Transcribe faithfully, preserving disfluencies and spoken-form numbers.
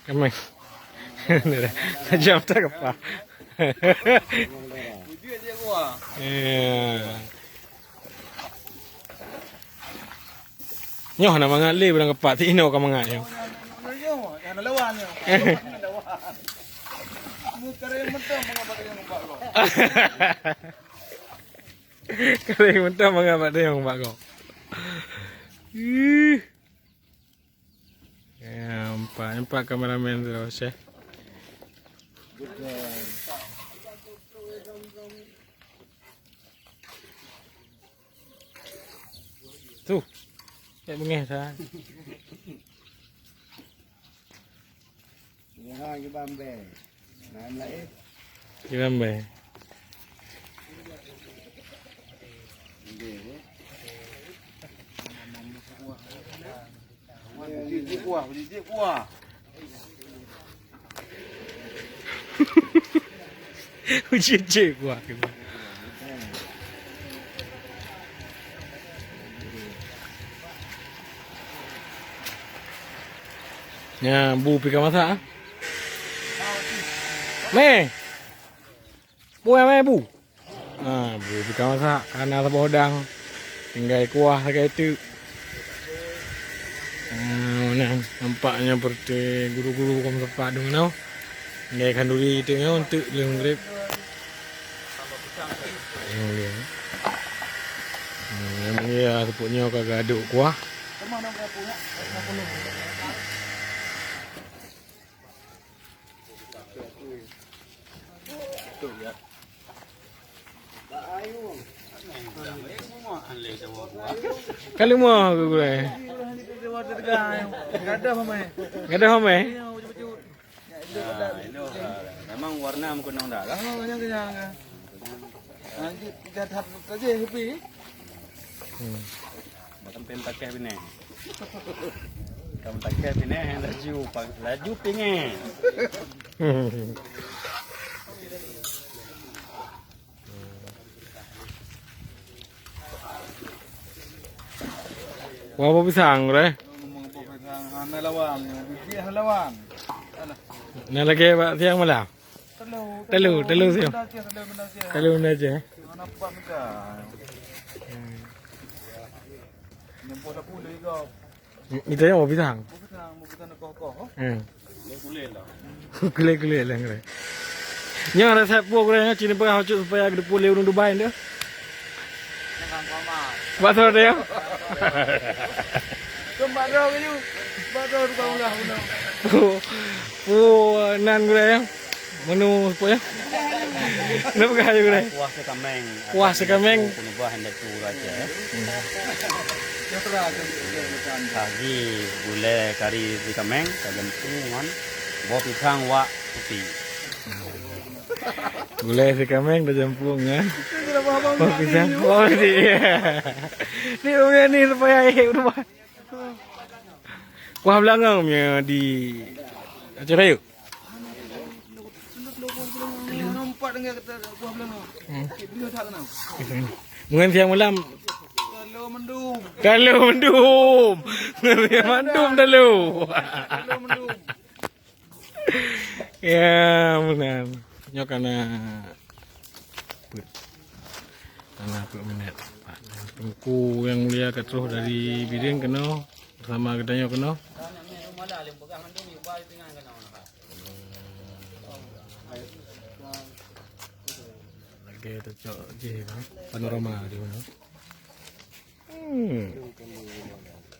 Kemeng. Tajam tak apa? Ya. Nyoh na mangat lé barang kepak, ti inoe ka mangat nyoh. Kering mentah mangat bak dayong bak kok. Ih. Ya, nampak, nampak kameramen tu, Syekh. Tu. Cek bengeh sa. Ya, ha, je bambe. Nah, lain. Di bambe. Uji jikuah, uji jikuah. Uji jikuah. Nya, bu pih ka masak, ah. Meh. Bu, ya, meh, bu. Ha, bu pih ka masak, ka na saboh udang. Tinggai kuah sagai teuk. Ha, nah, nampak nyoe seperti guru-guru kong seupah deungon nyoe. Tinggai khanduri teuk nyoe untuk lheueh maghrib. Yang mulia. Hmm, yang mulia seupôt nyoe ka gadôk kuah. Ka leumoh ke gulai? Gadoh hamai. Gadoh hamai? Nah, itu, ah, memang warna meukeunong dah lah. Oh, kenyang, kenyang, kenyang. Lanjut, kita dah saja, happy. Hmm. Bukan pen pakai bini. Kamu pakai bini yang laju, pa-, laju pingin. Wah, apa pisang, Bre? Ngomong apa pisang, hana lawan. Biji hana lawan. Alah. Nah, lagi bak siang malam? Telu, telu, telu siang. Benda Aceh, telu benda Aceh. Telu benda Aceh. Hana nampak muka. Hmm. Nampak dah pulih kau. Itu yang mau pisang. Mau pisang, mau pisang koh-koh. Hmm. Kulé-kulé lah, kulé. Nyoe resep peue, kulé nyoe, cit peugah bacut supaya geupeu lé ureueng Dubai tu. Bak soe teuh? Keumbak droe keu you. Bak droe tukang ulah bunoe. Peue, peue nan, kulé nyoe? Menu peue nyoe? Napa keuhai, kulé? Kuah seukameng. Kuah seukameng. Peunubah indatu raja, eh. Hmm. Lagi gulai kari seukameng, tajampu ngon boh pisang wak putih. Gulai seukameng tajampu ngon boh pisang wak putih. Ni, ni supaya eh, rumah. Kuah beulangong nyoe di Aceh Rayeuk. Nampak dengan kata kuah beulangong. Hmm. Ngon siang malam. Talo mendung. Talo mendung. Ngon siang mandum talo. Talo mendung. Ya, meunan. Nyoe ka na peuet. Ka na peuet minét. Teungku nyang mulia ka troh dari Bireuen keunoe beusama geutanyoe keunoe. Lagèe tacok jih, panorama di mana. Hmm.